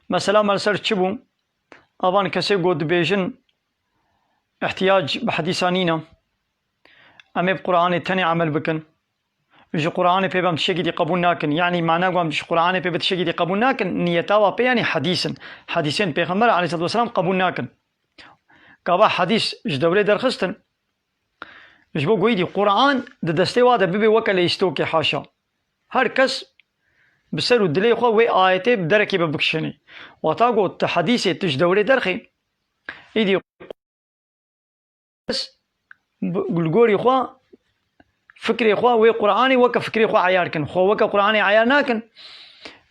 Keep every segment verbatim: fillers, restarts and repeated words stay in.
Mesela me li ser çi bû? Avan kesê ku dibêjin ihtiyac bi hedîsa nîne. Em ê bi Qur'anê tenê emel bikin. Ji Qur'anê pê bi em tiştekî dî qebûl nakin. Yanî mana ku em ji Qur'anê pê bi tiştekî dî qebûl nakin, niyeta wa pê yanî hedîs in. Hedîsên Pêxember aleyhissalatu vesselam qebûl nakin. Gava hedîs ji dewrê derxistin. Ji bo ku êdî Qur'an di destê wa de bibe weke leyîstokê, haşa. Her kes bi ser û dilê xwe wê ayetê bi derekê be bikişênê. Wata ku tu hedîsê tu ji dewrê derxî, êdî kes bi, li gorî xwe, fikrê xwe wê Qur'anê weke fikrê xwe eyar kin. Xwe weke Qur'anê eyar nakin.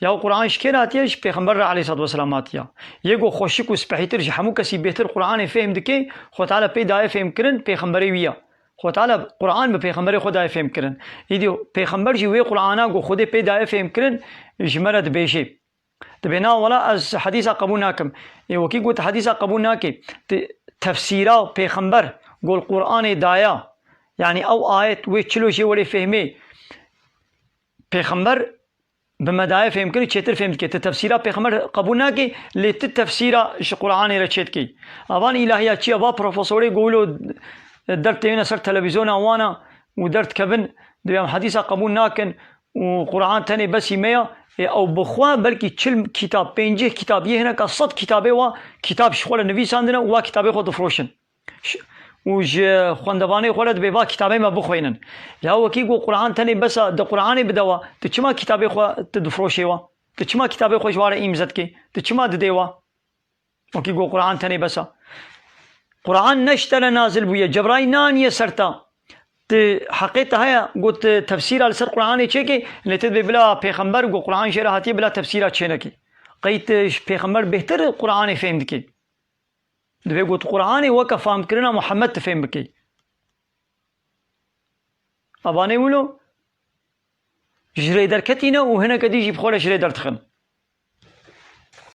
Ya Qur'an ji kê re hatiye? Ji Pêxember re aleyhissalatu vesselam hatiye. Yê ku xweşik û spehîtir, ji hemû kesî bêhtir Qur'anê fêhm dike, Xwe Teala pê daye fêhmkirin, Pêxemberê wî ye. Xwe Teala Qur'an bi Pêxemberê xwe daye fêhmkirin. Êdî Pêxember jî wê Qur'ana ku Xwedê pê daye fêhmkirin, ji me re dibêje. Dibê na wela ez hedîsa qebûl nakim. Ê wekî got hedîsa qebûl nake. Ti tefsîra Pêxember ku li Qur'anê daya. Yanî ew ayet wê çilo jê werê fêhmê. Pêxember bi me daye fêhmkirin, çêtir fêhm dike. Ti tefsîra Pêxember qebûl nake, lê ti tefsîra ji Qur'anê re çêdikî. Avan îlahiya çi ye? Va profesorê ku wilo derdikevine ser televîzyona wana û derdikevin, dibê em hedîsa qebûl nakin û Qur'an tenê besî me ya. Ê ew bi xwe belkî çil kitab, pêncî kitab, yê hineka sed kitabê wa kitab ji xwe re nivîsandine û wa kitabê xwe difroşin. Ş-, û ji xwendevanê xwe re dibê va kitabê me bixwînin. Ya wekî ku Qur'an tenê bes e, di Qur'anê bide wa, tu çima kitabê xwe tu difroşê wa? Tu çima kitabê xwe ji wa re îmze dikê? Tu çima didê wa? Wekî ku Qur'an tenê bes e. Qur'an ne ji te re nazil bûye, Cebraîl naniye ser te. Tu heqê te heye ku tu tefsîra li ser Qur'anê çêkê, lê tu dibê bila Pêxember ku Qur'an jê re hatiye bila tefsîra çênekê. Qey tu ji Pêxember bêhtir Qur'anê fêm dikê. Divê ku tu Qur'anê weke famkirina Muhammed tu fêm bikey. Evanê wilo ji rê derketî ne û hineke dî jî bi xwe re ji rê derdixin.